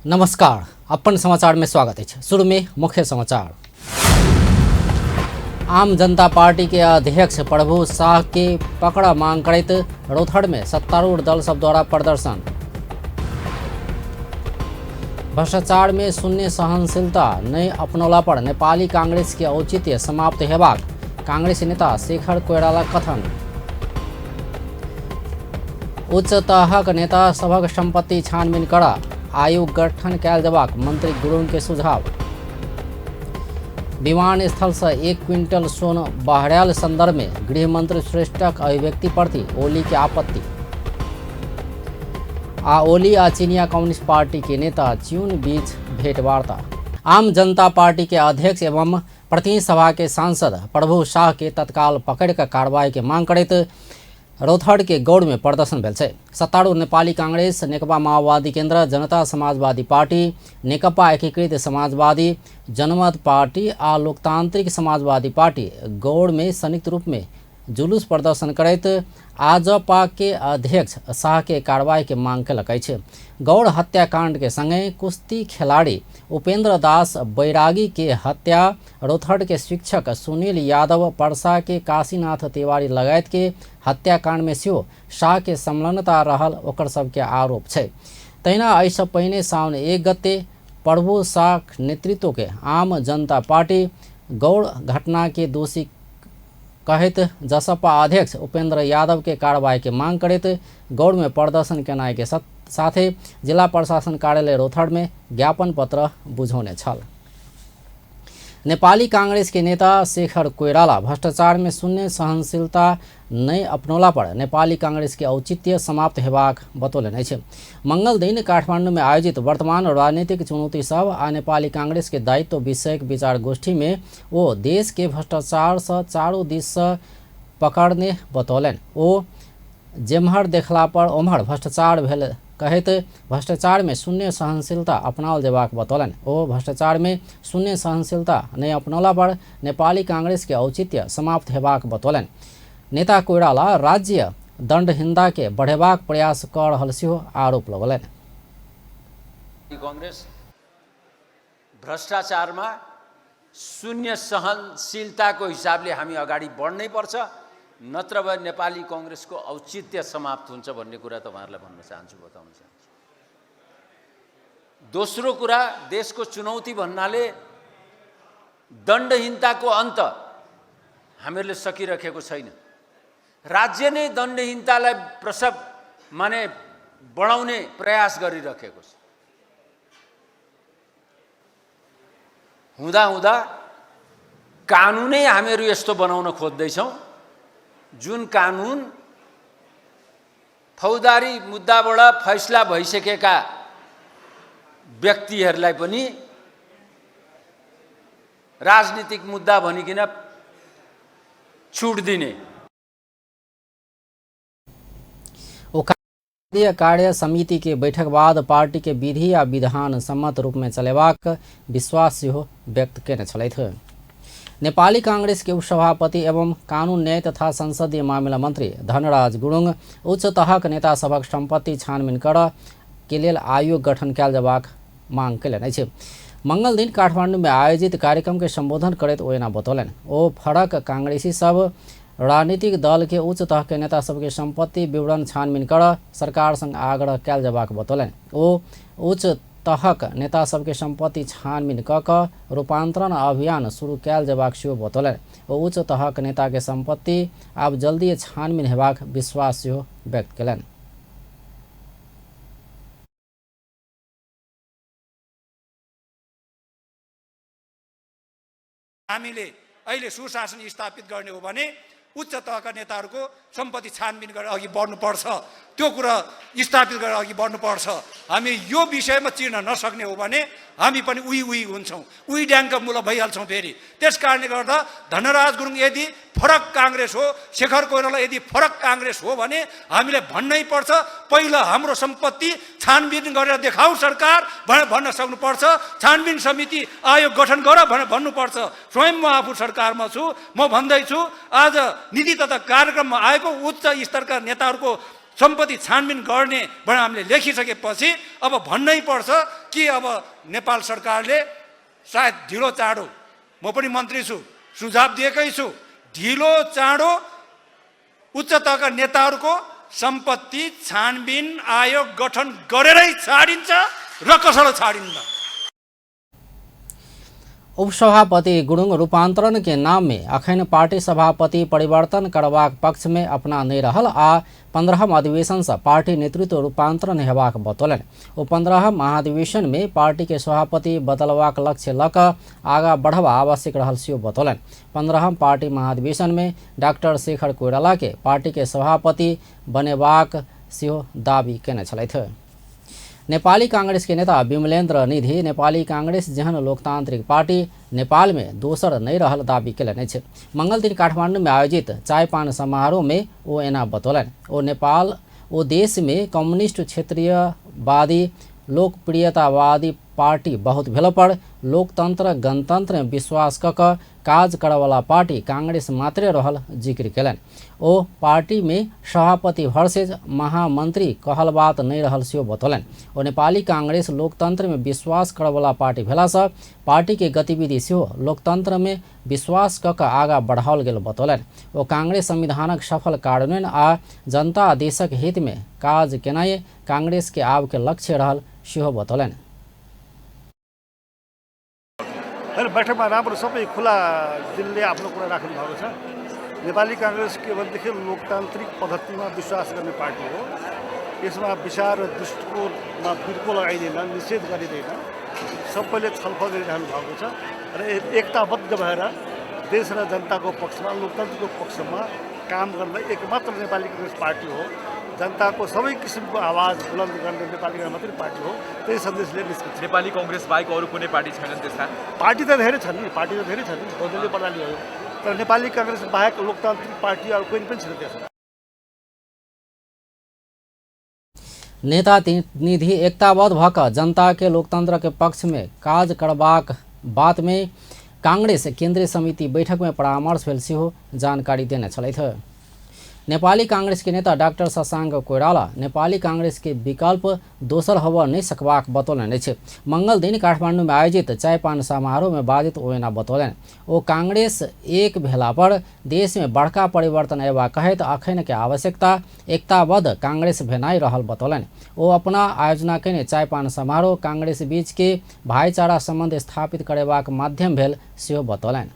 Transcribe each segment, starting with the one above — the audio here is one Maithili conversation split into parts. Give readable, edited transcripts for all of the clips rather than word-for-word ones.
नमस्कार, अपन समाचार में स्वागत है। शुरू में मुख्य समाचार। आम जनता पार्टी के अध्यक्ष प्रभु शाह के पकड़ मांग करैत रौतहट में सत्तारूढ़ दल सब द्वारा प्रदर्शन। भ्रष्टाचार में शून्य सहनशीलता नहीं अपनौला पर नेपाली कांग्रेस के औचित्य समाप्त हेबाक कांग्रेस नेता शेखर कोइराला कथन। उच्च तहक नेता सभक संपत्ति छानबीन करा आयोग गठन कयल जेबाक मंत्री गुरुंग के सुझाव। विमानस्थल से 1 क्विंटल सोन बहरायल संदर्भ में गृहमंत्री श्रेष्ठक अभिव्यक्ति प्रति ओली के आपत्ति। आ ओली आ चीनिया कम्युनिस्ट पार्टी के नेता च्यून बीच भेंटवार्ता। आम जनता पार्टी के अध्यक्ष एवं प्रतिनिधि सभा के सांसद प्रभु शाह के तत्काल पकड़ कर कार्रवाई के मांग करैत रौतहट के गौड़ में प्रदर्शन भेल छै। सत्तारूढ़ नेपाली कांग्रेस, नेकपा माओवादी केंद्र, जनता समाजवादी पार्टी, नेकपा एकीकृत समाजवादी, जनमत पार्टी आ लोकतांत्रिक समाजवादी पार्टी गौड़ में संयुक्त रूप में जुलूस प्रदर्शन करैत आजपा के अध्यक्ष शाह के कार्रवाई के मांग केलक अछि। गौड़ हत्याकांड के संगे कुश्ती खिलाड़ी उपेंद्र दास बैरागी के हत्या, रौतहट के शिक्षक सुनील यादव, परसा के काशीनाथ तिवारी लगायत के हत्याकांड में सेहो शाह के संलग्नता रहल ओकर सबके आरोप छै। तहिना एहिसँ पहिने साउन 1 गते प्रभु शाह नेतृत्व के आम जनता पार्टी गौड़ घटना के दोषी कहैत जसपा अध्यक्ष उपेंद्र यादव के कार्रवाई के मांग करैत गौड़ में प्रदर्शन केनाइ के साथे जिला प्रशासन कार्यालय रौतहट में ज्ञापन पत्र बुझौने छल। नेपाली कांग्रेस के नेता शेखर कोइराला भ्रष्टाचार में शून्य सहनशीलता नहीं अपनौला पर नेपाली कांग्रेस के औचित्य समाप्त हेबाक बतौलनि अछि। मंगल दिन काठमांडू में आयोजित वर्तमान राजनीतिक चुनौती सब आ नेपाली कांग्रेस के दायित्व विषयक विचार गोष्ठी में ओ देश के भ्रष्टाचार से चारू दिस से पकड़ने बतौलनि। ओ जेम्हर देखला पर ओम्हर भ्रष्टाचार भेल कहैत भ्रष्टाचार में शून्य सहनशीलता अपनाओल जेबाक बतौलनि। ओ भ्रष्टाचार में शून्य सहनशीलता नहि अपनौला पर नेपाली कांग्रेस के औचित्य समाप्त हेबाक बतौलनि। नेता कोइराला राज्य दंडहीनता के बढ़ेबाक प्रयास कऽ रहल सेहो आरोप लगौलनि। कांग्रेस भ्रष्टाचारमा शून्य सहनशीलताको हिसाबले हामी अगाडि बढ्नै पर्छ, नत्र भए नेपाली कांग्रेसको औचित्य समाप्त हुन्छ भन्ने कुरा तपाईहरुलाई भन्न चाहन्छु, बताउन चाहन्छु। दोस्रो कुरा, देशको चुनौती भन्नाले दण्डहीनताको अन्त हामीहरूले सकिरहेको छैन। राज्य नै दण्डहीनतालाई प्रसव माने बढाउने प्रयास गरिरहेको छ। हुँदा हुँदा कानुनै हामीहरू यस्तो बनाउन खोज्दैछौँ जुन कानुन फौजदारी मुद्दाबाट फैसला भइसकेका व्यक्तिहरूलाई पनि राजनीतिक मुद्दा भनिकन छुट दिने। कार्य समिति के बैठक बाद पार्टी के विधि आ विधान सम्मत रूप में चलेबाक विश्वास सेहो व्यक्त केने छलथि। नेपाली कांग्रेस के उपसभापति एवं कानून न्याय तथा संसदीय मामिला मंत्री धनराज गुरुङ उच्च तहक नेता सभक संपत्ति छानबीन कर के लेल आयोग गठन कयल जेबाक मांग केलनि अछि। मंगल दिन काठमांडू में आयोजित कार्यक्रम के संबोधन करैत ओ एना बतौलनि। ओ फरक कांग्रेसी सब राजनीतिक दल के उच्च तह के नेता सबके संपत्ति विवरण छानबीन कर सरकार संग आग्रह कयल जेबाक बतौलनि। ओ उच्च तहक नेता सबके संपत्ति छानबीन क क रूपांतरण अभियान शुरू कयल जेबाक सेहो बतौलनि। ओ उच्च तहक नेता के संपत्ति आब जल्दी छानबीन हेबाक विश्वास सेहो व्यक्त केलनि। हामीले अहिले सुशासन स्थापित गर्ने हो भने उच्च तहका नेताहरूको सम्पत्ति छानबिन गरेर अघि बढ्नुपर्छ, त्यो कुरा स्थापित गरेर अघि बढ्नुपर्छ। हामी यो विषयमा चिर्न नसक्ने हो भने हामी पनि उही उही हुन्छौँ, उही ड्याङ्गका मूल भइहाल्छौँ फेरि। त्यस कारणले गर्दा धनराज गुरुङ यदि फरक काङ्ग्रेस हो, शेखर कोइराला यदि फरक काङ्ग्रेस हो भने हामीले भन्नै पर्छ, पहिला हाम्रो सम्पत्ति छानबिन गरेर देखाऊ सरकार भनेर भन्न सक्नुपर्छ, छानबिन समिति आयोग गठन गर भनेर भन्नुपर्छ। स्वयं म आफू सरकारमा छु, म भन्दैछु आज नीति तथा कार्यक्रममा आएको उच्च स्तरका नेताहरूको सम्पत्ति छानबिन गर्ने भनेर हामीले लेखिसकेपछि अब भन्नै पर्छ कि अब नेपाल सरकारले सायद ढिलो चाँडो, म पनि मन्त्री छु, सुझाव दिएकै छु, ढिलो चाँडो उच्च तहका नेताहरूको सम्पत्ति छानबिन आयोग गठन गरेरै छाडिन्छ र कसैलाई छाडिन्न। उपसभापति गुरुङ रूपांतरण के नाम में अखन पार्टी सभापति परिवर्तन करबाक पक्ष में अपना नहीं रहल आ 15हम अधिवेशन से पार्टी नेतृत्व रूपांतरण हेबाक बतौलनि। ओ 15हम महाधिवेशन में पार्टी के सभापति बदलबाक लक्ष्य लऽ कऽ आगाँ बढ़बा आवश्यक रहल सेहो बतौलनि। 15हम पार्टी महाधिवेशन में डॉक्टर शेखर कोइराला के पार्टी के सभापति बनेबाक सेहो दावी केने छलथि। नेपाली कांग्रेस के नेता विमलेन्द्र निधि नेपाली कांग्रेस जेहन लोकतांत्रिक पार्टी नेपाल में दोसर नहीं रहल दावी केलनि अछि। मंगल दिन काठमांडू में आयोजित चाय पान समारोह में ओ एना बतौलनि। ओ नेपाल ओ देश में कम्युनिस्ट क्षेत्रीयवादी लोकप्रियतावादी पार्टी बहुत भेल पर लोकतंत्र गणतंत्र में विश्वास क कऽ काज करऽवला पार्टी कांग्रेस मात्रे रहल जिक्र केलनि। ओ पार्टी में सभापति वर्सेज महामंत्री कहल बात नहीं रहल सेहो बतौलनि। ओ नेपाली कांग्रेस लोकतंत्र में विश्वास करऽवला पार्टी भेलासँ पार्टी के गतिविधि सेहो लोकतंत्र में विश्वास क कऽ आगाँ बढ़ाओल गेल बतौलनि। ओ कांग्रेस संविधानक सफल कार्यान्वयन आ जनता देशक हित में काज केनाइ कांग्रेस के आब के लक्ष्य रहल सेहो बतौलनि। होइन, बैठकमा राम्रो सबै खुला दिलले आफ्नो कुरा राख्नु भएको छ। नेपाली काङ्ग्रेस के भनेदेखि लोकतान्त्रिक पद्धतिमा विश्वास गर्ने पार्टी हो। यसमा विचार र दृष्टिकोणमा बिर्को लगाइँदैन, निषेध गरिँदैन, सबैले छलफल गरिरहनु भएको छ र एकताबद्ध भएर देश र जनताको पक्षमा, लोकतन्त्रको पक्षमा काम गर्न एकमात्र नेपाली काङ्ग्रेस पार्टी हो। जनताको सबै किसिमको आवाज बुलन्द गर्ने नेपाली काङ्ग्रेस मात्रै पार्टी हो। त्यही सन्देशले निस्किन्छ। नेपाली काङ्ग्रेस बाहेक अरू कुनै पार्टी छैनन् त्यस्ता? पार्टी त धेरै छन् नि, पार्टी त धेरै छन् नि, बहुदलीय प्रणाली हो, तर नेपाली काङ्ग्रेस बाहेक लोकतान्त्रिक पार्टी अरू कुनै पनि छैन त्यसमा। नेता निधि एकताबद्ध भऽ कऽ जनता के लोकतंत्र के पक्ष में काज करबाक बात में कांग्रेस केंद्रीय समिति बैठक में परामर्श भेल सेहो जानकारी देने छलथि। नेपाली कांग्रेस के नेता डॉक्टर शशांक कोइराला नेपाली कांग्रेस के विकल्प दोसर होबऽ नहीं सकबाक बतौलनि अछि। मंगल दिन काठमांडू में आयोजित चाय पान समारोह में बाजित ओ एना बतौलनि। ओ कांग्रेस एक भेला पर देश में बड़का परिवर्तन अयबाक कहैत अखन के आवश्यकता एकताबद्ध कांग्रेस भेनाइ रहल बतौलनि। ओ अपना आयोजना केने चाय पान समारोह कांग्रेस बीच के भाईचारा संबंध स्थापित करेबाक माध्यम भेल सेहो बतौलनि।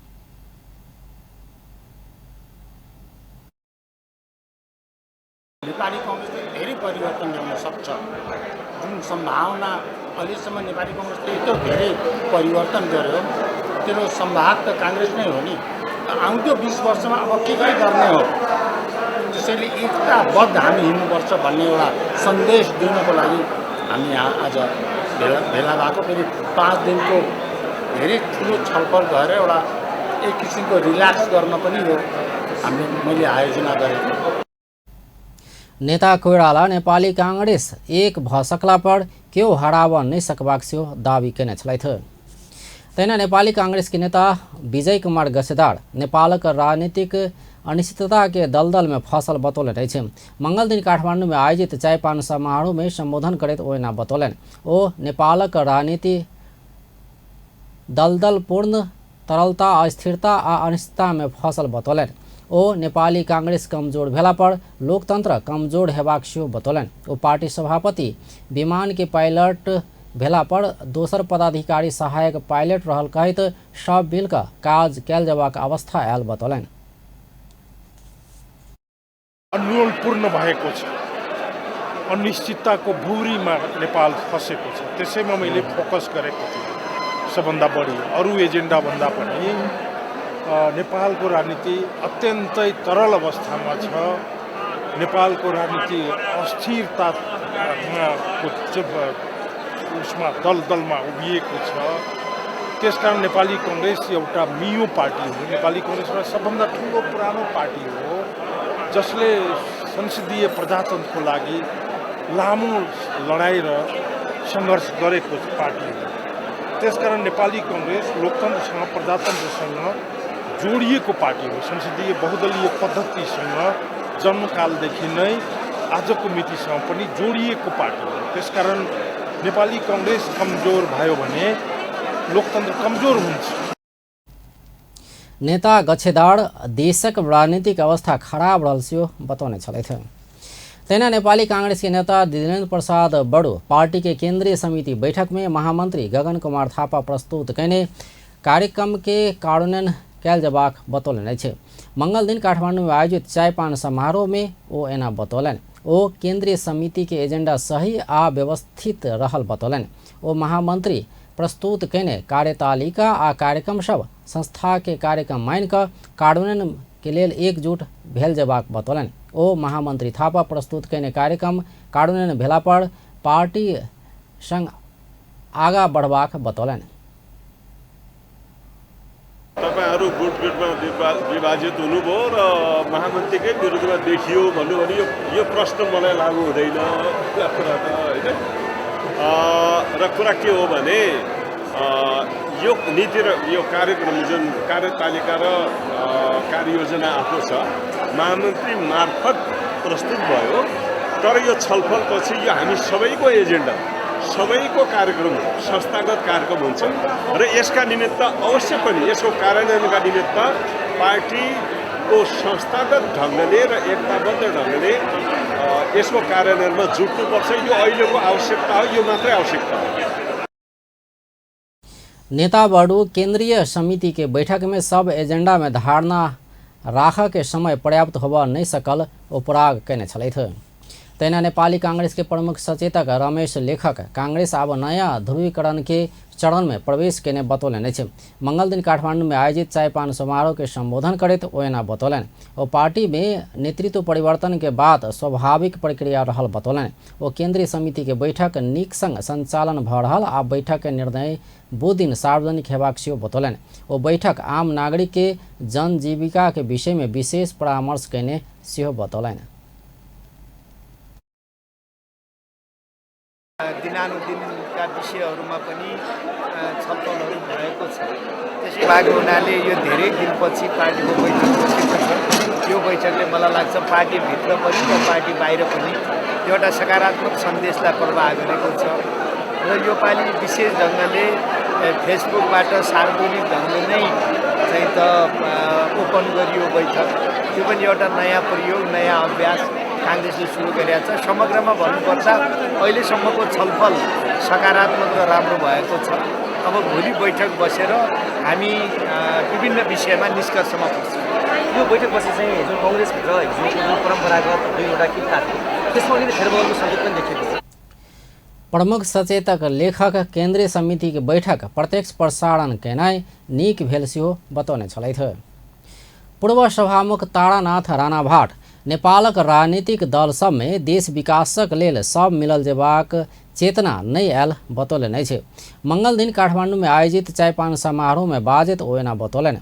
नेपाली काङ्ग्रेसले धेरै परिवर्तन ल्याउन सक्छ, जुन सम्भावना अहिलेसम्म नेपाली काङ्ग्रेसले यत्रो धेरै परिवर्तन गर्यो त्यसको सम्भाग त काङ्ग्रेस नै हो नि। आउँदो 20 वर्षमा अब के के गर्ने हो, त्यसैले एकताबद्ध हामी हिँड्नुपर्छ भन्ने एउटा सन्देश दिनको लागि हामी यहाँ आज भेला भएको। फेरि 5 दिनको धेरै ठुलो छलफल भएर एउटा एक किसिमको रिल्याक्स गर्न पनि यो मैले आयोजना गरेको। नेता कोइराला नेपाली कांग्रेस एक भऽ सकला पर केओ हराबऽ नहि सकबाक सेहो दावी केने छलथि। तहिना नेपाली कांग्रेस के नेता विजय कुमार गसेदार नेपालक राजनीतिक अनिश्चितता के दलदल में फसल बतौलनि अछि। मंगल दिन काठमांडू में आयोजित चाय पान समारोह में संबोधन करैत ओ एना बतौलनि। ओ नेपालक राजनीति दलदलपूर्ण तरलता, अस्थिरता आ अनिश्चितता में फसल बतौलनि। ओ नेपाली कांग्रेस कमजोर भेला पर लोकतंत्र कमजोर हेबाक सेहो बतौलनि। ओ पार्टी सभापति विमान के पायलट भेला पर दोसर पदाधिकारी सहायक पायलट रहल कहैत सब मिलकऽ काज कयल जेबाक अवस्था आयल बतौलनि। अन्योलपूर्ण भएको छ, अनिश्चितताको भुरीमा नेपाल फसेको छ, त्यसैमा मैले फोकस गरेको थिएँ सबभन्दा बढी। अरू एजेन्डा भन्दा पनि नेपालको राजनीति अत्यन्तै तरल अवस्थामा छ। नेपालको राजनीति अस्थिरता उसमा दलदलमा उभिएको छ। त्यसकारण नेपाली कङ्ग्रेस एउटा मियो पार्टी हो। नेपाली कङ्ग्रेस एउटा सबभन्दा ठुलो पुरानो पार्टी हो जसले संसदीय प्रजातन्त्रको लागि लामो लडाइँ र सङ्घर्ष गरेको पार्टी हो। त्यसकारण नेपाली कङ्ग्रेस लोकतन्त्रसँग प्रजातन्त्रसँग जोडिएको पार्टी हो। संसदीय बहुदलीय पद्धतिसँग जन्मकालदेखि नै आजको मितिसम्म पनि जोडिएको पार्टी हो। त्यसकारण नेपाली कङ्ग्रेस कमजोर भयो भने लोकतन्त्र कमजोर हुन्छ। नेता गच्छेदार देशक राजनीतिक अवस्था खराब रहल सेहो बतौने छलथि। तहिना नेपाली कांग्रेस के नेता दिलेन्द्र प्रसाद बडु पार्टी के केंद्रीय समिति बैठक में महामंत्री गगन कुमार थापा प्रस्तुत कयने कार्यक्रम के कार्यान्वयन कयल जेबाक बतौलनि अछि। मंगल दिन काठमांडू में आयोजित चायपान समारोह में ओ एना बतौलनि। ओ केंद्रीय समिति के एजेंडा सही आ व्यवस्थित रहल बतौलनि। ओ महामंत्री प्रस्तुत कयने कार्यतालिका आ कार्यक्रम सब संस्था के कार्यक्रम मानि कऽ कार्यान्वयन के लेल एकजुट भेल जेबाक बतौलनि। ओ महामंत्री थापा प्रस्तुत कयने कार्यक्रम कार्यान्वयन भेला पर पार्टी संग आगा बढ़बाक बतौलनि। तपाईहरू गुट गुटमा विभाजित हुनुभयो र महामन्त्रीकै विरुद्धमा देखियो भन्नु भने यो प्रश्न मलाई लागू हुँदैन कुरा त होइन। र कुरा के हो भने यो नीति र यो कार्यक्रम जुन कार्यतालिका र कार्ययोजना आफ्नो छ महामन्त्री मार्फत प्रस्तुत भयो, तर यो छलफलपछि यो हामी सबैको एजेन्डा सबैको कार्यक्रम संस्थागत कार्यक्रम हुन्छ र यसका निमित्त अवश्य पनि यसको कार्यान्वयनका निमित्त पार्टीको संस्थागत ढङ्गले र एकताबद्ध ढङ्गले यसको कार्यान्वयनमा जुट्नुपर्छ। यो अहिलेको आवश्यकता हो, यो मात्रै आवश्यकता हो। नेता बडु केंद्रीय समिति के बैठक में सब एजेंडा में धारणा राख के समय पर्याप्त होबऽ नहीं सकल उपराग कयने छलथि। तहिना नेपाली कांग्रेस के प्रमुख सचेतक रमेश लेखक कांग्रेस आब नयाँ ध्रुवीकरण के चरण में प्रवेश केने बतौलनि अछि। मंगल दिन काठमांडू में आयोजित चायपान समारोह के संबोधन करैत ओ एना बतौलनि। ओ पार्टी में नेतृत्व परिवर्तन के बाद स्वाभाविक प्रक्रिया रहल बतौलनि। ओ केंद्रीय समिति के बैठक नीक संग संचालन भऽ रहल आ बैठक के निर्णय बुध दिन सार्वजनिक हेबाक सेहो बतौलनि। ओ बैठक आम नागरिक के जनजीविका के विषय में विशेष परामर्श केने सेहो बतौलनि। दिनानुदिनका विषयहरूमा पनि छलफलहरू भएको छ। त्यसै भएको हुनाले यो धेरै दिनपछि पार्टीको बैठक बसेको छ। यो बैठकले मलाई लाग्छ पार्टीभित्र पनि र पार्टी बाहिर पनि एउटा सकारात्मक सन्देशलाई प्रवाह गरेको छ र यो पालि विशेष ढङ्गले फेसबुकबाट सार्वजनिक ढङ्गले नै चाहिँ त ओपन गरियो बैठक। त्यो पनि एउटा नयाँ प्रयोग, नयाँ अभ्यास काङ्ग्रेसले सुरु गरेको छ। समग्रमा भन्नुपर्दा अहिलेसम्मको छलफल सकारात्मक र राम्रो भएको छ। अब भोलि बैठक बसेर हामी विभिन्न विषयमा निष्कर्षमा पुग्छौँ। यो बैठक बसे चाहिँ जुन कङ्ग्रेसभित्र हिजोको जुन परम्परागत दुईवटा किता थियो त्यसमा अलिकति फेरबदलको सङ्केत पनि देखिएको छ। प्रमुख सचेतक लेखक केंद्रीय समिति के बैठक प्रत्यक्ष प्रसारण केनाइ नीक भेल सेहो बतौने छलथि। पूर्व सभामुख तारानाथ राणाभाट नेपालक राजनीतिक दल सबमे देश विकासक लेल सब मिलल जेबाक चेतना नहि आयल बतौलनि अछि। मंगल दिन काठमांडू में आयोजित चायपान समारोह में बाजैत ओ एना बतौलनि।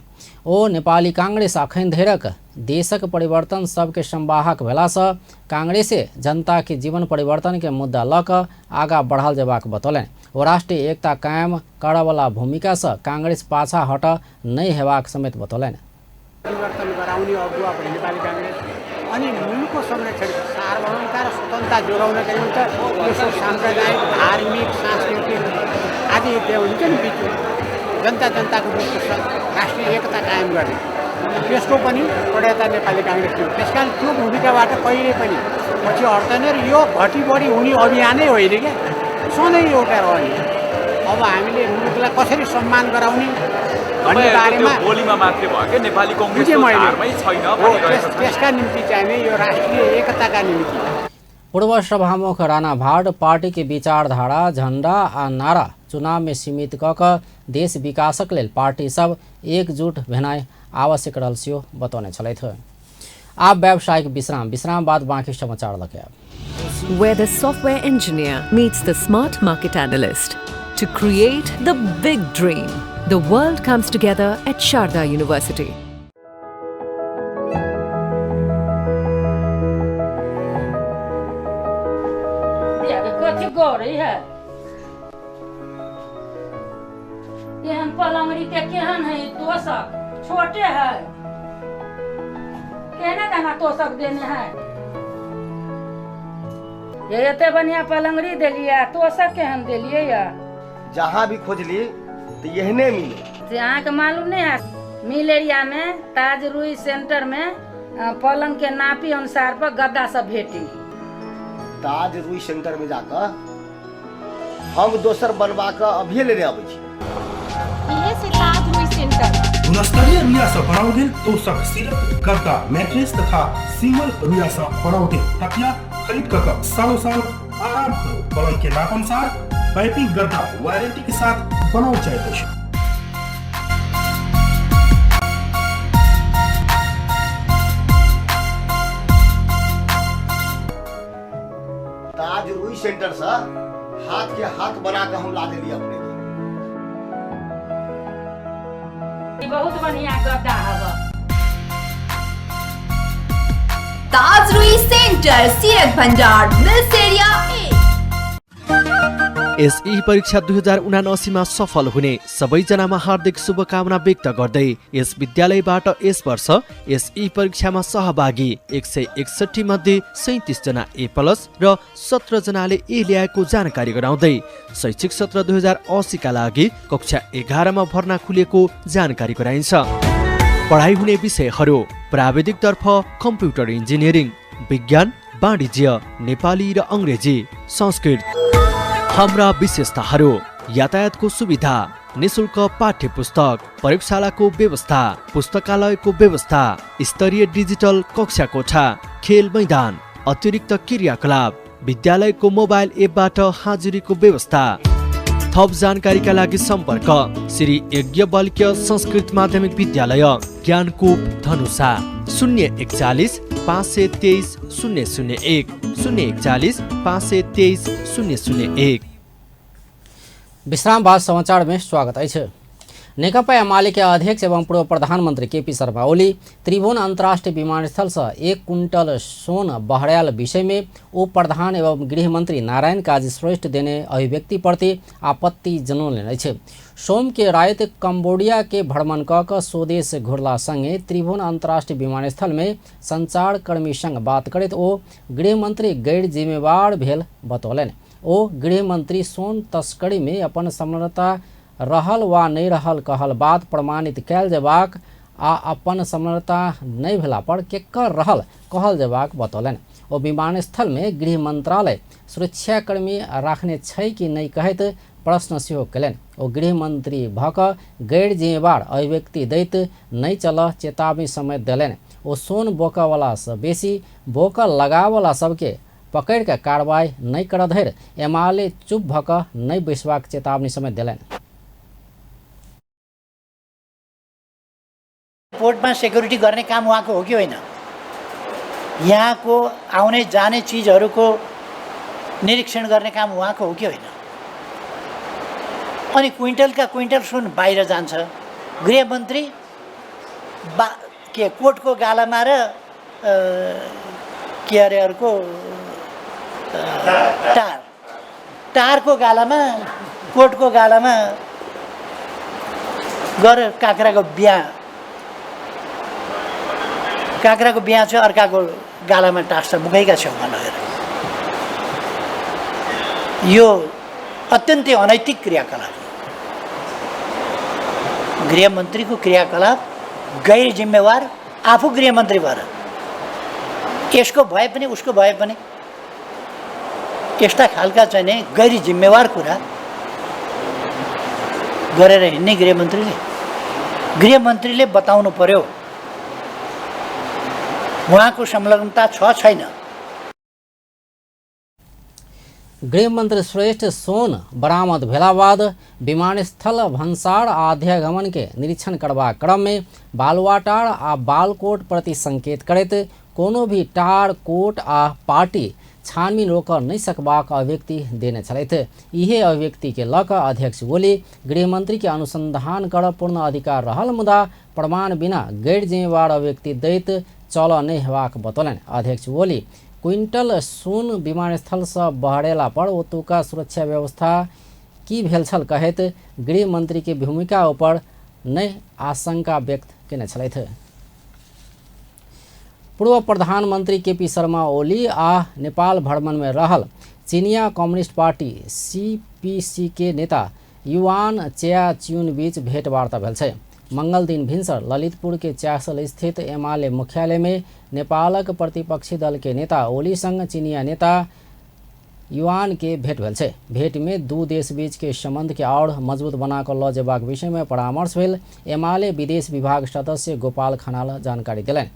ओ नेपाली कांग्रेस अखन धरिक देशक परिवर्तन सबके संवाहक भेलासँ कांग्रेसे जनता के जीवन परिवर्तन के मुद्दा लऽ कऽ आगा बढ़ल जेबाक बतौलनि। ओ राष्ट्रीय एकता कायम करऽवला भूमिकासँ कांग्रेस पाछा हटऽ नहि हेबाक समेत बतौलनि। परिवर्तन गराउने अगुवा पनि नेपाली कांग्रेस अनि मुलुकको संरक्षण सार्वभौमता र स्वतन्त्रता जोगाउनका निम्ति यसो साम्प्रदायिक, धार्मिक, सांस्कृतिक आदि हुन्छ नि बिचमा जनता जनताको बिचको राष्ट्रिय एकता कायम गर्ने त्यसको पनि प्रणेता नेपाली काङ्ग्रेस थियो। त्यस कारण त्यो भूमिकाबाट कहिले पनि पछि हट्दैन र यो घटी बढी हुने अभियानै होइन क्या, सधैँ एउटा रहने। अब हामीले मुलुकलाई कसरी सम्मान गराउने भन्ने बारेमा बोलीमा मात्रै भयो के नेपाली कांग्रेसको धारमै छैन भनिरहेको छ। त्यसका निम्ति चाहिँ यो राष्ट्रिय एकताका निम्ति पूर्व सभामुख राणा भाट पार्टी के विचारधारा, झण्डा आ नारा चुनाव में सीमित क कऽ देश विकासक लेल पार्टी सब एकजुट भेनाइ आवश्यक रहल सेहो बतौने छलथि। आब व्यावसायिक विश्राम, विश्राम बाद बाँकी समाचार लऽ के। Where the software engineer meets the smart market analyst to create the big dream. The world comes together at Sharda University. कथी गौरी है केहन पलंगड़ी के केहन है तोशक छोटे है केहने दाना तोशक देने है। ये एते बढ़िया पलंगड़ी देलियै आ तोसक केहन देलियै या। जहाँ भी खोजली तो यहने मिले। से अहाँके मालूम नहीं है, मिल एरिया में ताज रुई सेंटर में पलंग के नापी अनुसार पर गद्दा सब भेटी। ताज रुई सेंटर में जाकर हम दोसर बनवा के अभी लेने आबै छी। इहे से ताज रुई सेंटर। गुणस्तरीय रुइया सँ बनाओल गेल तोसक, सिरक, गद्दा, मैट्रेस तथा सिंगल रुइया सँ बनाओल गेल तकिया खरीद कऽ कऽ सालों साल आराम करू। पलंग के नाप अनुसार पाइपिंग गद्दा वारंटी के साथ बनाओल जाइत अछि। ताज रुई सेंटर से हाथ के हाथ बना के हम ला देली अपने के। बहुत बढ़िया गद्दा हवा। ताज रुई सेंटर, सिरक भंडार, मिल्स एरिया 1। एसई परीक्षा 2079 मा सफल हुने सबैजनामा हार्दिक शुभकामना व्यक्त गर्दै यस विद्यालयबाट यस वर्ष एसई परीक्षामा सहभागी 161 मध्ये 37 जना ए प्लस र 17 जनाले ए ल्याएको जानकारी गराउँदै शैक्षिक सत्र 2080 का लागि कक्षा 11 मा भर्ना खुलेको जानकारी गराइन्छ। पढाइ हुने विषयहरू प्राविधिकतर्फ कम्प्युटर इन्जिनियरिङ, विज्ञान, वाणिज्य, नेपाली र अङ्ग्रेजी, संस्कृत। हाम्रा विशेषताहरू यातायातको सुविधा, निशुल्क पाठ्य पुस्तक, प्रयोगशालाको व्यवस्था, पुस्तकालयको व्यवस्था, स्तरीय डिजिटल कक्षा कोठा, खेल मैदान, अतिरिक्त क्रियाकलाप, विद्यालयको मोबाइल एपबाट हाजिरीको व्यवस्था। थप जानकारीका लागि सम्पर्क श्री यज्ञवल्क्य संस्कृत माध्यमिक विद्यालय, ज्ञानकूप, धनुषा, 041 523 001, 041 523 001। विश्राम बाद समाचार में स्वागत अछि। नेकपा एमाले के अध्यक्ष एवं पूर्व प्रधानमंत्री केपी शर्मा ओली त्रिभुवन अंतर्राष्ट्रीय विमानस्थल से 1 कुंटल सोन बहरायल विषय में उप प्रधान एवं गृहमंत्री नारायण काजी श्रेष्ठ देने अभिव्यक्ति प्रति आपत्ति जनौलनि अछि। सोम के राति कंबोडिया के भ्रमण कऽ कऽ स्वदेश घुरला संगे त्रिभुवन अंतर्राष्ट्रीय विमानस्थल में संचारकर्मी संग बात करैत ओ गृहमंत्री गैर जिम्मेवार भेल बतौलनि। ओ गृहमंत्री सोन तस्करी में अपन संलग्नता रहल वा नहि रहल कहल बात प्रमाणित कयल जेबाक आ अपन संलग्नता नहि भेला पर केकर रहल कहल जेबाक बतौलनि। ओ विमानस्थल में गृह मंत्रालय सुरक्षाकर्मी राखने छै कि नहि कहैत प्रश्न सेहो कयलनि। ओ गृहमंत्री भऽ कऽ गैर जिम्मेवार अभिव्यक्ति दैत नहि चलऽ चेतावनी समेत देलनि। ओ सोन बोकऽवला सँ बेसी बोकऽ लगावला सबके पकड़ि कऽ कार्रवाई नहि करऽ धरि एमाले चुप भऽ कऽ नहि बैसबाक चेतावनी समेत देलनि। पोर्टमा सेक्युरिटी गर्ने काम उहाँको हो कि होइन? यहाँको आउने जाने चिजहरूको निरीक्षण गर्ने काम उहाँको हो कि होइन? अनि क्विन्टलका क्विन्टल सुन बाहिर जान्छ, गृहमन्त्री बा के कोर्टको गालामा र के अरे अर्को टार टारको गालामा, कोर्टको गालामा गएर काँक्राको बिहा, काँक्राको बिहा चाहिँ अर्काको गालामा टाँस्छ मुखैका छेउमा लगेर। यो अत्यन्तै अनैतिक क्रियाकलाप हो। गृहमन्त्रीको क्रियाकलाप गैर जिम्मेवार, आफू गृहमन्त्री भएर यसको भए पनि उसको भए पनि यस्ता खालका चाहिँ नि गैर जिम्मेवार कुरा गरेर हिँड्ने गृहमन्त्रीले, गृहमन्त्रीले बताउनु पर्यो उहाँको संलग्नता छ छैन। गृहमंत्री श्रेष्ठ सोन बरामद भेला बाद विमानस्थल भन्सार आ अध्यागमन के निरीक्षण करबाक क्रम में बालुवाटार आ बालकोट प्रति संकेत करैत कोनो भी टार कोट आ पार्टी छानबीन रोकऽ नहि सकबाक अभिव्यक्ति देने छलथि। इहे अभिव्यक्ति के लऽ कऽ अध्यक्ष ओली गृहमंत्री के अनुसंधान करऽ पूर्ण अधिकार रहल मुदा प्रमाण बिना गैर जिम्मेवार अभिव्यक्ति दैत चलऽ नहि हेबाक बतौलनि। अध्यक्ष ओली क्विंटल सोन विमानस्थल से बहरेला पर ओतुका सुरक्षा व्यवस्था की भेल छल कहैत गृहमंत्री के भूमिका ऊपर नहि आशंका व्यक्त केने छलथि। पूर्व प्रधानमन्त्री केपी शर्मा ओली आ नेपाल भ्रमण में रहल चीनिया कम्युनिस्ट पार्टी सीपीसी के नेता युआन च्या च्युन बीच भेटवार्ता भेल छै। मंगल दिन भिन्सर ललितपुर के च्यासल स्थित एमाले मुख्यालय में नेपालक प्रतिपक्षी दल के नेता ओली संग चीनिया नेता युआन के भेट भेल छै। भेट में दू देश बीच के संबंध के और मजबूत बना कऽ लऽ जेबाक विषय में परामर्श भेल एमाले विदेश विभाग सदस्य गोपाल खनाल जानकारी देलनि।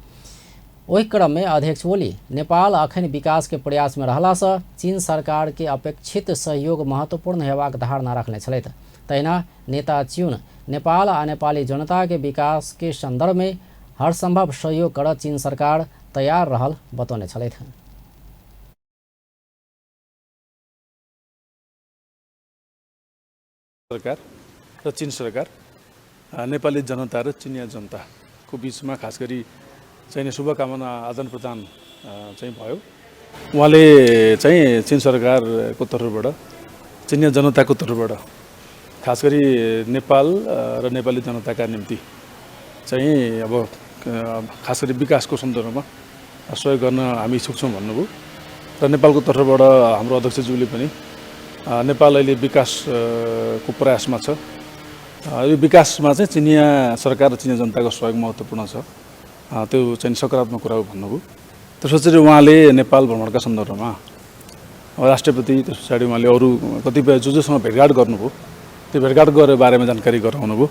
ओहि क्रम में अध्यक्ष ओली नेपाल अखन विकास के प्रयास में रहलासँ चीन सरकार के अपेक्षित सहयोग महत्वपूर्ण हेबाक धारणा रखने छलथि। तहिना नेता च्युन नेपाल आ नेपाली जनता के विकास के संदर्भ में हरसंभव सहयोग कर चीन सरकार तैयार रहल बतौने छलथि। सरकार र चीन सरकार नेपाली जनता र चिनिया जनताको बिचमा खास गरी चाहिँ शुभकामना आदान प्रदान चाहिँ भयो। उहाँले चाहिँ चीन सरकारको तर्फबाट चिनिया जनताको तर्फबाट खास गरी नेपाल र नेपाली जनताका निम्ति चाहिँ अब खास गरी विकासको सन्दर्भमा सहयोग गर्न हामी इच्छुक छौँ भन्नुभयो र नेपालको तर्फबाट हाम्रो अध्यक्षज्यूले पनि नेपाल अहिले विकासको प्रयासमा छ, यो विकासमा चाहिँ चिनिया सरकार र चिनिया जनताको सहयोग महत्त्वपूर्ण छ, त्यो चाहिँ सकारात्मक कुरा हो भन्नुभयो। त्यसपछि उहाँले नेपाल भ्रमणका सन्दर्भमा राष्ट्रपति त्यस पछाडि उहाँले अरू कतिपय जो जोसँग भेटघाट गर्नुभयो त्यो भेटघाट गरेर बारेमा जानकारी गराउनु भयो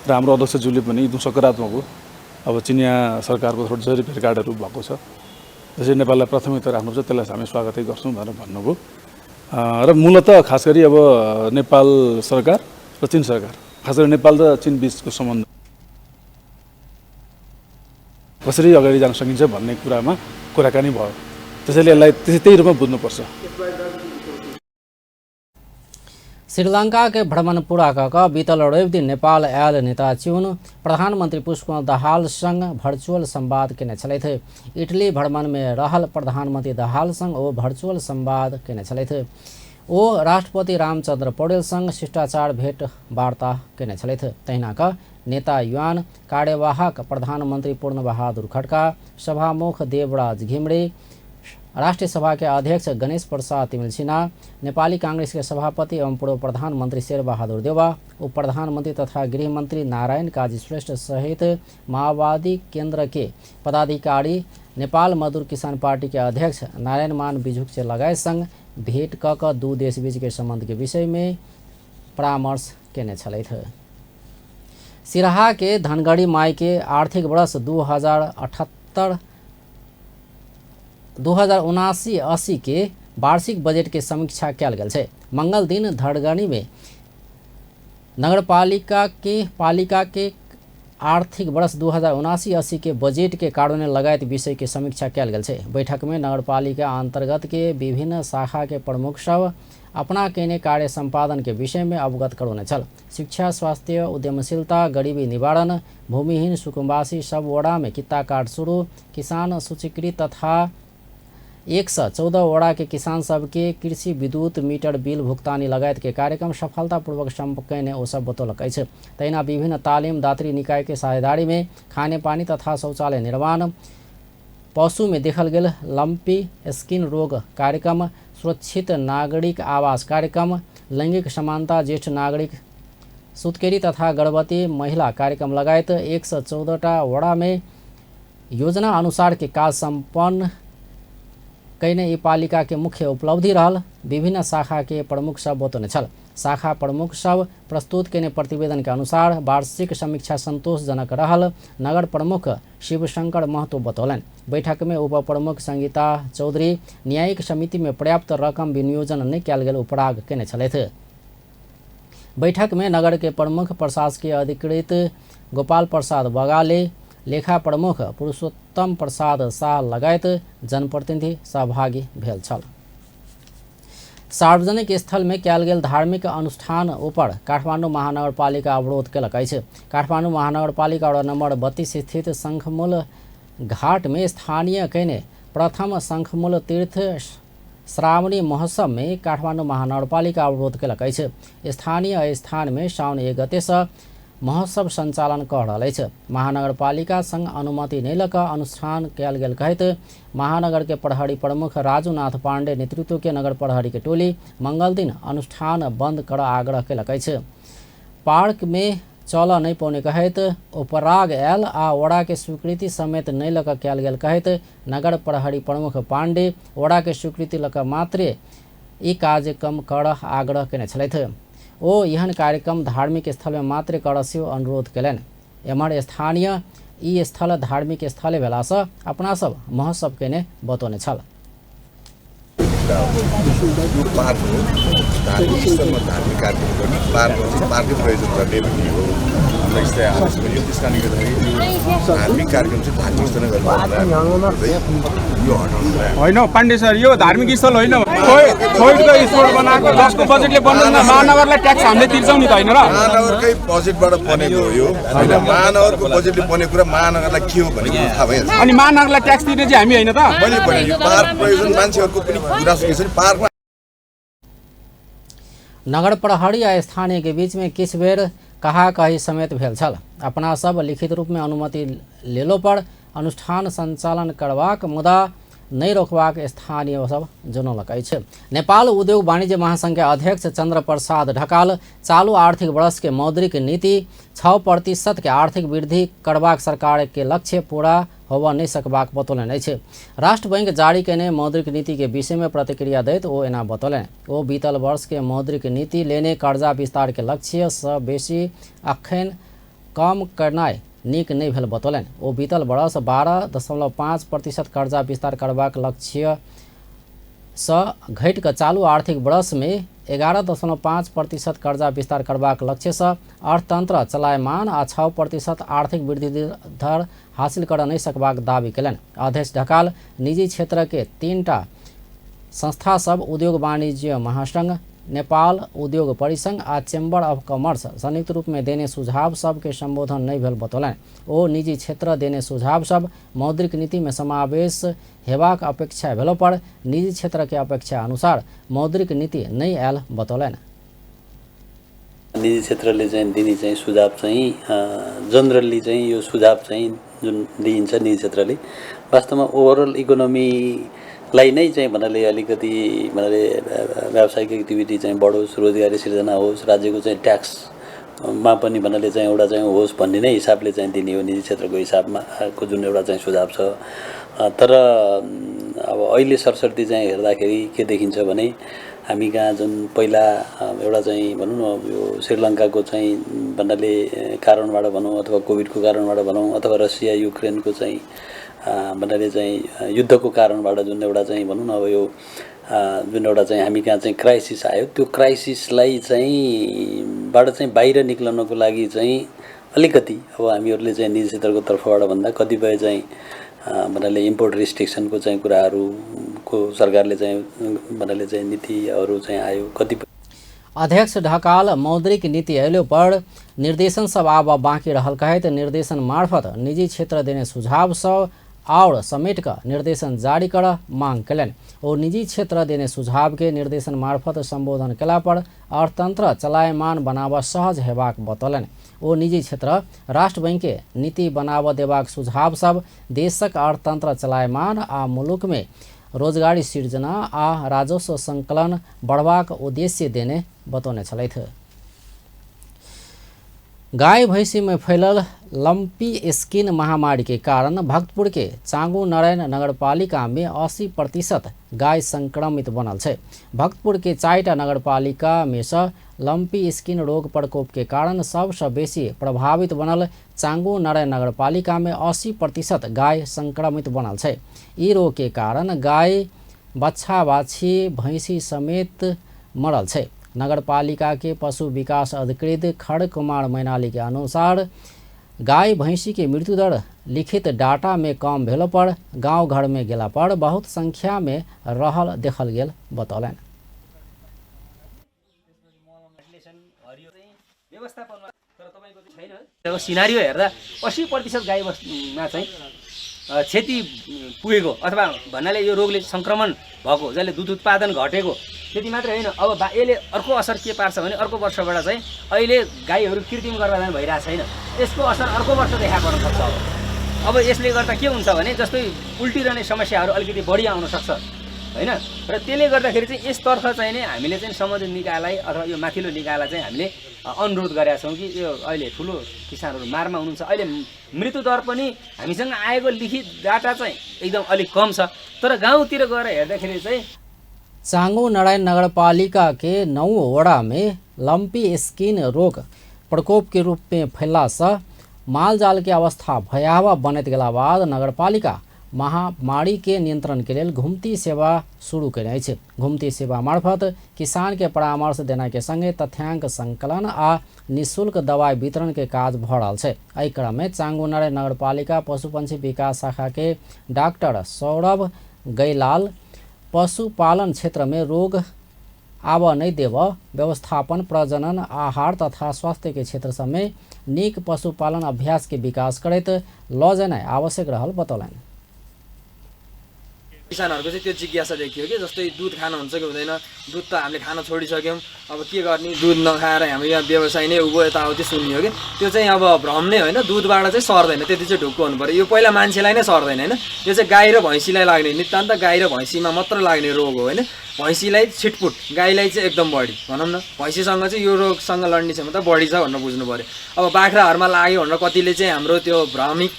र हाम्रो अध्यक्षज्यूले पनि एकदम सकारात्मक हो। अब चिनिया सरकारको तर्फबाट जसरी भेटघाटहरू भएको छ त्यसरी नेपाललाई प्राथमिकता राख्नुपर्छ, त्यसलाई हामी स्वागतै गर्छौँ भनेर भन्नुभयो। र मूलत खास गरी अब नेपाल सरकार र चीन सरकार खास गरी नेपाल र चीन बिचको सम्बन्ध कसरी अगाडि जान सकिन्छ भन्ने कुरामा कुराकानी भयो। त्यसैले यसलाई त्यही रूपमा बुझ्नुपर्छ। श्रीलंका के भ्रमण पूरा कऽ बीतल रवि दिन नेपाल आयल नेता च्युन प्रधानमंत्री पुष्पकमल दाहाल संग वर्चुअल संवाद केने छलथि। इटली भ्रमण में रहल प्रधानमंत्री दाहाल संग ओ वर्चुअल संवाद केने छलथि। ओ राष्ट्रपति रामचंद्र पौडेल संग शिष्टाचार भेट वार्ता केने छलथि। तहिना कऽ नेता युआन कार्यवाहक प्रधानमंत्री पूर्ण बहादुर खड्का, सभामुख देवराज घिमिरे, राष्ट्रिय सभा के अध्यक्ष गणेश प्रसाद तिमिल्सिना, नेपाली कांग्रेस के सभापति एवं पूर्व प्रधानमंत्री शेरबहादुर देउवा, उप प्रधानमंत्री तथा गृहमंत्री नारायण काजी श्रेष्ठ सहित माओवादी केंद्र के पदाधिकारी, नेपाल मजदूर किसान पार्टी के अध्यक्ष नारायण मान बिझुक्चे लगायत संग भेट कऽ दू देश बीच के संबंध के विषय में परामर्श केने छलथि। सिराहा के धनगढ़ी माई के आर्थिक वर्ष 2078 2079-80 के वार्षिक बजट के समीक्षा कयल गेल छै। मंगल दिन धनगढ़ी में नगरपालिका के पालिका के आर्थिक वर्ष 2079-80 के बजट के कार्यान्वयन लगायत विषय के समीक्षा कयल गेल छै। बैठक में नगरपालिका अंतर्गत के विभिन्न शाखा के प्रमुख सब अपना केने कार्य संपादन के विषय में अवगत करौने छल। शिक्षा, स्वास्थ्य, उद्यमशीलता, गरीबी निवारण, भूमिहीन सुकुम्बासी सब वडा में कित्ता कार्ड शुरू, किसान सूचीकृत तथा 114 वडा के किसान सबके कृषि विद्युत मीटर बिल भुक्तानी लगायत के कार्यक्रम सफलतापूर्वक सम्पन्न कयने ओ सब बतौलक अछि। तहिना विभिन्न तालिम दात्री निकाय के साझेदारी में खानेपानी तथा शौचालय निर्माण, पशु में देखल गेल लंपी स्किन रोग कार्यक्रम, सुरक्षित नागरिक आवास कार्यक्रम, लैंगिक समानता, ज्येष्ठ नागरिक सुत्केरी तथा गर्भवती महिला कार्यक्रम लगायत 114टा वडा में योजना अनुसार के काज सम्पन्न कयने ई पालिका के मुख्य उपलब्धि रहल विभिन्न शाखा के प्रमुख सब बतौने छल। शाखा प्रमुख सब प्रस्तुत केने प्रतिवेदन के अनुसार वार्षिक समीक्षा संतोषजनक रहल नगर प्रमुख शिवशंकर महतो बतौलनि। बैठक में उप प्रमुख संगीता चौधरी न्यायिक समिति में पर्याप्त रकम विनियोजन नहि कयल गेल उपराग केने छलथि। बैठक में नगर के प्रमुख प्रशासकीय अधिकृत गोपाल प्रसाद बगाले, लेखा प्रमुख पुरुषोत्तम प्रसाद शाह लगायत जनप्रतिनिधि सहभागी भेल छल। सार्वजनिक स्थल में कयल गेल धार्मिक अनुष्ठान ऊपर काठमाडौँ महानगरपालिका अवरोध केलक अछि। काठमाडौँ महानगरपालिका वडा नम्बर 32 स्थित शंखमूल घाट में स्थानीय कयने प्रथम शंखमूल तीर्थ श्रावणी महोत्सव में काठमाडौँ महानगरपालिका अवरोध केलक अछि। स्थानीय स्थान में साउन 1 गते से महोत्सव संचालन कऽ रहल अछि। महानगरपालिका संग अनुमति नहि लऽ कऽ अनुष्ठान कयल गेल कहैत महानगर के प्रहरी प्रमुख राजूनाथ पांडे नेतृत्व के नगर प्रहरी के टोली मंगल दिन अनुष्ठान बंद कर आग्रह केलक अछि। पार्क में चल नहि पौने कहैत उपराग आयल आ वड़ा के स्वीकृति समेत नहि लऽ कऽ कयल गेल कहैत नगर प्रहरी प्रमुख पांडे वड़ा के स्वीकृति लऽ कऽ मात्रे ई कार्यक्रम कर आग्रह केने छलथि। ओ एहन कार्यक्रम धार्मिक स्थल में मात्र कर सेहो अनुरोध केलनि। एम्हर स्थानीय ई स्थल धार्मिक स्थल भेलासँ अपना सब महोत्सव केने बतौने छल। यो पार्क हो, धार्मिक स्थलमा धार्मिक कार्यक्रम गर्ने, पार्कमा चाहिँ पार्कै प्रयोजन गर्ने भन्ने हो। हामीलाई यस्तै आदेश गरियो। त्यस कारणले गर्दाखेरि यो धार्मिक कार्यक्रम चाहिँ धार्मिक स्थलमा गर्नु यो हटाउनु होइन पाण्डे सर, यो धार्मिक स्थल होइन, छोइटको स्थल बनाएको जसको बजेटले बन्दैन। महानगरलाई ट्याक्स हामीले तिर्छौँ नि त, होइन र? महानगरकै बजेटबाट बनेको हो यो, होइन? महानगरको बजेटले बनेको कुरा महानगरलाई के हो भन्ने कुरा थाहा भइहाल्छ। अनि महानगरलाई ट्याक्स तिर्ने चाहिँ हामी होइन त? मैले भने यो पार्क प्रयोजन मान्छेहरूको पनि गुनासो के छ नि पार्कमा। नगर प्रहरी आ स्थानीय के बीच में किछु बेर कहा कही समेत भेल छल। अपना सब लिखित रूप में अनुमति लेलो पर अनुष्ठान संचालन करबाक मुदा नहि रोकबाक स्थानीय सब जनौलक अछि। नेपाल उद्योग वाणिज्य महासंघ के अध्यक्ष चंद्र प्रसाद ढकाल चालू आर्थिक वर्ष के मौद्रिक नीति 6% के आर्थिक वृद्धि करबाक सरकार के लक्ष्य पूरा होबऽ नहि सकबाक बतौलनि अछि। राष्ट्र बैंक जारी केने मौद्रिक नीति के विषय में प्रतिक्रिया दैत ओ एना बतौलनि। ओ बीतल वर्ष के मौद्रिक नीति लेने कर्जा विस्तार के लक्ष्य सँ बेसी अखन कम करनाइ नीक नहि भेल बतौलनि। ओ बीतल वर्ष 12.5% कर्जा विस्तार करबाक लक्ष्य सँ घटि कऽ चालू आर्थिक वर्ष में 11.5% कर्जा विस्तार करबाक लक्ष्य सँ अर्थतंत्र चलायमान आ 6% आर्थिक वृद्धि दर हासिल कर नहि सकबाक दावी केलनि। अध्यक्ष ढकाल निजी क्षेत्र के 3टा संस्था सब उद्योग वाणिज्य महासंघ, नेपाल उद्योग परिसंघ आ चैम्बर ऑफ कॉमर्स संयुक्त रूप में देने सुझाव सब के संबोधन नहीं भेल बतौलनि। ओ निजी क्षेत्र देने सुझाव सब मौद्रिक नीति में समावेश हेबाक अपेक्षा भेलो पर निजी क्षेत्र के अपेक्षा अनुसार मौद्रिक नीति नहीं आयल बतौलनि। निजी क्षेत्रले चाहिँ दिने चाहिँ सुझाव चाहिँ जनरली चाहिँ यो सुझाव चाहिँ जुन दिइन्छ निजी क्षेत्रले वास्तवमा ओभरअल इकोनोमीलाई नै चाहिँ भन्नाले अलिकति भन्नाले व्यावसायिक एक्टिभिटी चाहिँ बढोस्, रोजगारी सिर्जना होस्, राज्यको चाहिँ ट्याक्समा पनि भन्नाले चाहिँ एउटा चाहिँ होस् भन्ने नै हिसाबले चाहिँ दिने हो निजी क्षेत्रको हिसाबमा को जुन एउटा चाहिँ सुझाव छ। तर अब अहिले सरसर्ती चाहिँ हेर्दाखेरि के देखिन्छ भने हामी कहाँ जुन पहिला एउटा चाहिँ भनौँ न यो श्रीलङ्काको चाहिँ भन्नाले कारणबाट भनौँ अथवा कोभिडको कारणबाट भनौँ अथवा रसिया युक्रेनको चाहिँ भन्नाले चाहिँ युद्धको कारणबाट जुन एउटा चाहिँ भनौँ न अब यो जुन एउटा चाहिँ हामी कहाँ चाहिँ क्राइसिस आयो त्यो क्राइसिसलाई चाहिँ बाट चाहिँ बाहिर निक्लनको लागि चाहिँ अलिकति अब हामीहरूले चाहिँ निजी क्षेत्रको तर्फबाट भन्दा कतिपय चाहिँ भन्नाले इम्पोर्ट रिस्ट्रिक्सनको चाहिँ कुराहरूको सरकारले चाहिँ भन्नाले चाहिँ नीतिहरू चाहिँ आयो। कतिपय अध्यक्ष ढकाल मौद्रिक नीति अयलो पर निर्देशन सब आब बाँकी रहल कहैत निर्देशन मार्फत निजी क्षेत्र देने सुझाव सब और समेट कऽ निर्देशन जारी कर मांग केलनि। ओ निजी क्षेत्र देने सुझाव के निर्देशन मार्फत संबोधन केला पर अर्थतंत्र चलायमान बनाबऽ सहज हेबाक बतौलनि। ओ निजी क्षेत्र राष्ट्र बैंक के नीति बनाबऽ देबाक सुझाव सब देशक अर्थतंत्र चलायमान आ मुलुक में रोजगारी सिर्जना आ राजस्व संकलन बढ़बाक उद्देश्य देने बतौने छलथि। गाय भैंसी में फैलल लंपी स्किन महामारी के कारण भक्तपुर के चांगू नारायण नगरपालिका में 80% गाय संक्रमित बनल छै। भक्तपुर के 4टा नगरपालिका में से लंपी स्किन रोग प्रकोप के कारण सबसँ बेसी प्रभावित बनल चांगू नारायण नगरपालिका में 80% गाय संक्रमित बनल छै। ई रोग के कारण गाय बच्छा बाछी भैंसी समेत मरल छै। नगरपालिका के पशु विकास अधिकृत खड़ कुमार मैनाली के अनुसार गाय भैंसी के मृत्युदर लिखित डाटा में कम भेलो पर गांव घर में गेला पर बहुत संख्या में रहल देखल गेल बतौलनि। सिनारियो हेर्दा 80% गाई बस्तुमा चाहिँ क्षति पुगेको अथवा भन्नाले यो रोगले सङ्क्रमण भएको, जसले दुध उत्पादन घटेको, त्यति मात्रै होइन। अब यसले अर्को असर के पार्छ भने अर्को वर्षबाट चाहिँ अहिले गाईहरू कृत्रिम गर्भाधान भइरहेको छैन, यसको असर अर्को वर्ष देखा पर्न सक्छ। अब यसले गर्दा के हुन्छ भने जस्तै उल्टिरहने समस्याहरू अलिकति बढी आउन सक्छ होइन। र त्यसले गर्दाखेरि चाहिँ यसतर्फ चाहिँ नै हामीले चाहिँ सम्बन्धित निकायलाई अथवा यो माथिल्लो निकायलाई चाहिँ हामीले अनुरोध गरेका छौँ कि यो अहिले ठुलो किसानहरू मारमा हुनुहुन्छ। अहिले मृत्युदर पनि हामीसँग आएको लिखित डाटा चाहिँ एकदम अलिक कम छ, तर गाउँतिर गएर हेर्दाखेरि चाहिँ चांगो नारायण नगरपालिका के 9 वडा में लंपी स्किन रोग प्रकोप के रूप में फैलला से मालजाल के अवस्था भयावह बनैत गेला बाद नगरपालिका महामारी के नियंत्रण के लेल घुमती सेवा शुरू कयने अछि। घुमती सेवा मार्फत किसान के परामर्श देना के संगे तथ्यांक संकलन आ निःशुल्क दवाई वितरण के काज भ रहल छै। एहि क्रम में चांगो नारायण नगरपालिका पशुपक्षी विकास शाखा के डॉक्टर सौरभ गैलाल पशुपालन क्षेत्र में रोग आब नहीं देव, व्यवस्थापन, प्रजनन, आहार तथा स्वास्थ्य के क्षेत्र सब नीक पशुपालन अभ्यास के विकास करैत ल जेनाइ आवश्यक रहल बतौलनि। किसानहरूको चाहिँ त्यो जिज्ञासा देखियो कि जस्तै दुध खानुहुन्छ कि हुँदैन, दुध त हामीले खान छोडिसक्यौँ, अब के गर्ने, दुध नखाएर हाम्रो यहाँ व्यवसाय नै उँभो यताउति सुनियो कि त्यो चाहिँ अब भ्रम नै होइन। दुधबाट चाहिँ सर्दैन, त्यति चाहिँ ढुक्क हुनु पऱ्यो। यो पहिला मान्छेलाई नै सर्दैन होइन, यो चाहिँ गाई र भैँसीलाई लाग्ने, नितान्त गाई र भैँसीमा मात्र लाग्ने रोग हो होइन। भैँसीलाई छिटपुट, गाईलाई चाहिँ एकदम बढी भनौँ न, भैँसीसँग चाहिँ यो रोगसँग लड्ने क्षमता बढी छ भनेर बुझ्नु पऱ्यो। अब बाख्राहरूमा लाग्यो भनेर कतिले चाहिँ हाम्रो त्यो भ्रामिक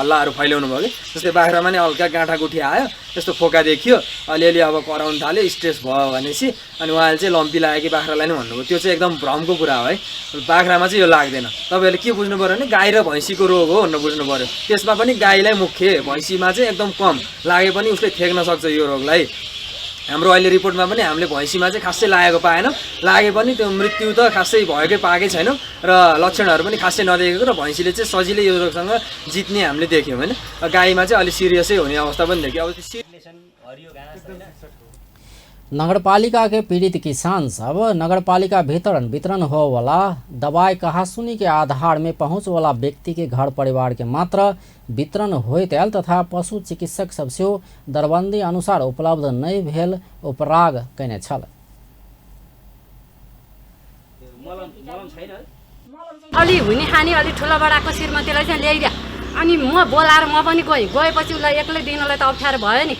हल्लाहरू फैलाउनु भयो कि जस्तै बाख्रामा नै हल्का गाँठागुठी आयो, त्यस्तो फोका देखियो, अलिअलि अब कराउनु थाल्यो, स्ट्रेस भयो भनेपछि अनि उहाँले चाहिँ लम्पी लाग्यो कि बाख्रालाई नै भन्नुभयो। त्यो चाहिँ एकदम भ्रमको कुरा हो है, बाख्रामा चाहिँ यो लाग्दैन। तपाईँहरूले के बुझ्नु पऱ्यो भने गाई र भैँसीको रोग हो भनेर बुझ्नु पऱ्यो। त्यसमा पनि गाईलाई मुख्य, भैँसीमा चाहिँ एकदम कम लागे पनि उसले थेक्न सक्छ यो रोगलाई। हाम्रो अहिले रिपोर्टमा पनि हामीले भैँसीमा चाहिँ खासै लागेको पाएनौँ, लागे पनि त्यो मृत्यु त खासै भएकै पाएकै छैनौँ र लक्षणहरू पनि खासै नदेखेको र भैँसीले चाहिँ सजिलै यो रोगसँग जित्ने हामीले देख्यौँ होइन। गाईमा चाहिँ अलिक सिरियसै हुने अवस्था पनि देख्यो। अब नगरपालिका के पीड़ित किसान सब नगरपालिका वितरण वितरण हो वाला दवाई कहासुनी के आधार में पहुँच वाला व्यक्ति के घर परिवार के मात्र वितरण होइत आयल तथा पशु चिकित्सक सब सेहो दरबंदी अनुसार उपलब्ध नहि भेल उपराग कयने छल। अलि हुने खाने अलि ठुलो बडाको श्रीमतीलाई चाहिँ ल्याइदिया, अनि म बोलाएर म पनि गएँ। गएपछि उसलाई एक्लै दिनलाई त अप्ठ्यारो भयो नि।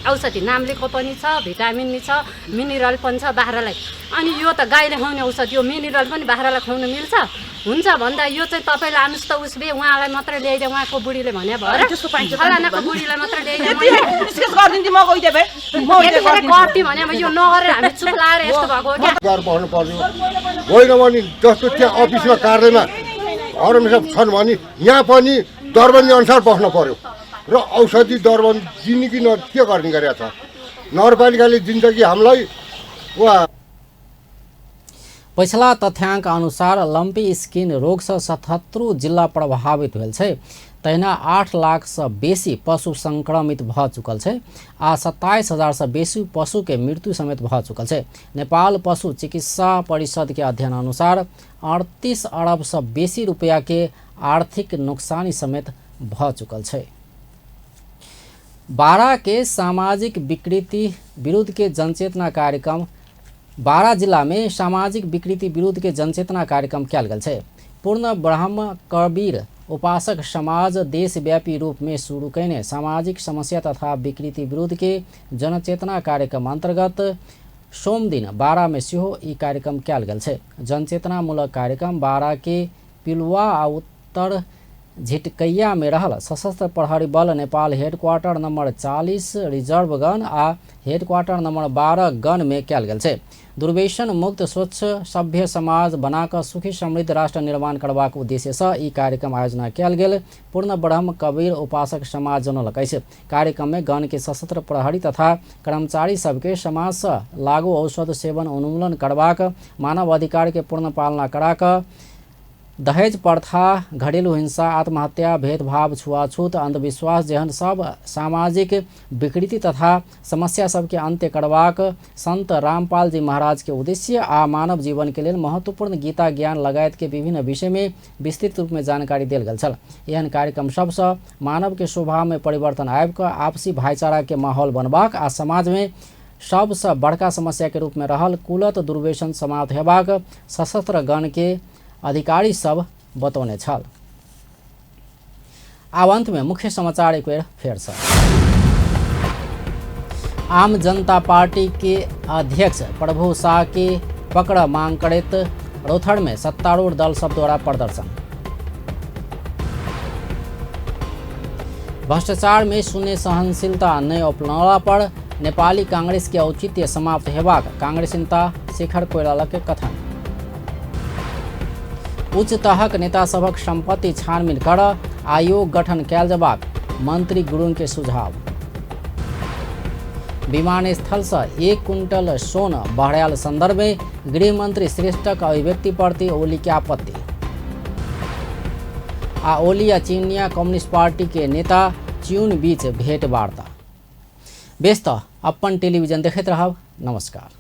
औषधि नाम्लीको पनि छ, भिटामिन नि छ, मिनरल पनि छ बाख्रालाई। अनि यो त गाईले खुवाउने औषधि, यो मिनरल पनि बाख्रालाई खुवाउनु मिल्छ हुन्छ भन्दा यो चाहिँ तपाईँ लानुहोस् त उस भए उहाँलाई मात्रै ल्याइदिए, उहाँको बुढीले भने भएर फलानाको बुढीलाई मात्रै ल्याइदिए गर्थ्यो भने यो नगरेर हामी चुप लाएर यस्तो भएको हो क्या। होइन भने जस्तो त्यहाँ अफिसमा कार्यालयमा हरमेसा छन् भने यहाँ पनि दरबन्दी अनुसार बस्न पर्यो र औषधि दरबन्दी दिने कि न के गर्ने गरेको छ नगरपालिकाले दिन्छ कि हामीलाई वा। पछिला तथ्याङ्क अनुसार लम्पी स्किन रोगसँ 77 जिल्ला प्रभावित भेल छै। तहिना 8 लाखसँ बेसी पशु संक्रमित भ चुकल छै आ 27,000 सँ बेसी पशु के मृत्यु समेत भ चुकल छै। नेपाल पशु चिकित्सा परिषद के अध्ययन अनुसार 38 अरब सँ बेसी रुपया के आर्थिक नुकसानी समेत भ चुकल छै। बारा के सामाजिक विकृति विरुद्ध के जनचेतना कार्यक्रम बारा जिला में सामाजिक विकृति विरुद्ध के जनचेतना कार्यक्रम कयल गेल छै। पूर्ण ब्रह्म कबीर उपासक समाज देशव्यापी रूप में शुरू कयने सामाजिक समस्या तथा विकृति विरुद्ध के जनचेतना कार्यक्रम अंतर्गत सोमदिन बारा में सेहो ई कार्यक्रम कयल गेल छै। जनचेतनामूलक कार्यक्रम बारा के पिलुआ आ उत्तर झिटकैया में रहल सशस्त्र प्रहरी बल नेपाल हेडक्वार्टर नंबर 40 रिजर्व गन आ हेडक्वार्टर नंबर 12 गन में कयल गेल छै। दुर्व्यसन मुक्त स्वच्छ सभ्य समाज बनाकर सुखी समृद्ध राष्ट्र निर्माण करबाक उद्देश्य से ई कार्यक्रम आयोजना कयल गेल पूर्ण ब्रह्म कबीर उपासक समाज जनौलक अछि। कार्यक्रम में गण के सशस्त्र प्रहरी तथा कर्मचारी सबके समाज से लागू औषध सेवन उन्मूलन करबाक, मानव अधिकार के पूर्ण पालना कराक, दहेज प्रथा, घरेलू हिंसा, आत्महत्या, भेदभाव, छुआछूत, अंधविश्वास जेहन सब सामाजिक विकृति तथा समस्या सबके अंत्य करबाक संत रामपाल जी महाराज के उद्देश्य आ मानव जीवन के लेल महत्वपूर्ण गीता ज्ञान लगायत के विभिन्न विषय में विस्तृत रूप में जानकारी देल गेल छल। एहन कार्यक्रम सबसँ मानव के स्वभाव में परिवर्तन आबि कऽ आपसी भाईचारा के माहौल बनबाक आ समाज में सबसँ बड़का समस्या के रूप में रहल कुलत दुर्व्यसन समाप्त हेबाक सशस्त्र गण के अधिकारी सब बतौने छल। आब अंत में मुख्य समाचार एक बेर फेर से। आम जनता पार्टी के अध्यक्ष प्रभु शाह के पकड़ मांग करैत रौथर में सत्तारूढ़ दल सब द्वारा प्रदर्शन। भ्रष्टाचार में शून्य सहनशीलता नहि अपनौला पर नेपाली कांग्रेस के औचित्य समाप्त हेबाक कांग्रेस नेता शेखर कोइराला के कथन। उच्च तहक नेता सभक संपत्ति छानबीन कर आयोग गठन कयल जबाक मंत्री गुरुंग के सुझाव। विमानस्थल से 1 क्विंटल सोन बहरायल संदर्भ में गृहमंत्री श्रेष्ठक अभिव्यक्ति प्रति ओली के आपत्ति। आ ओली आ चीनिया कम्युनिस्ट पार्टी के नेता च्यून बीच भेंट वार्ता। बेस त अपन टेलीविजन देखैत रहब। नमस्कार।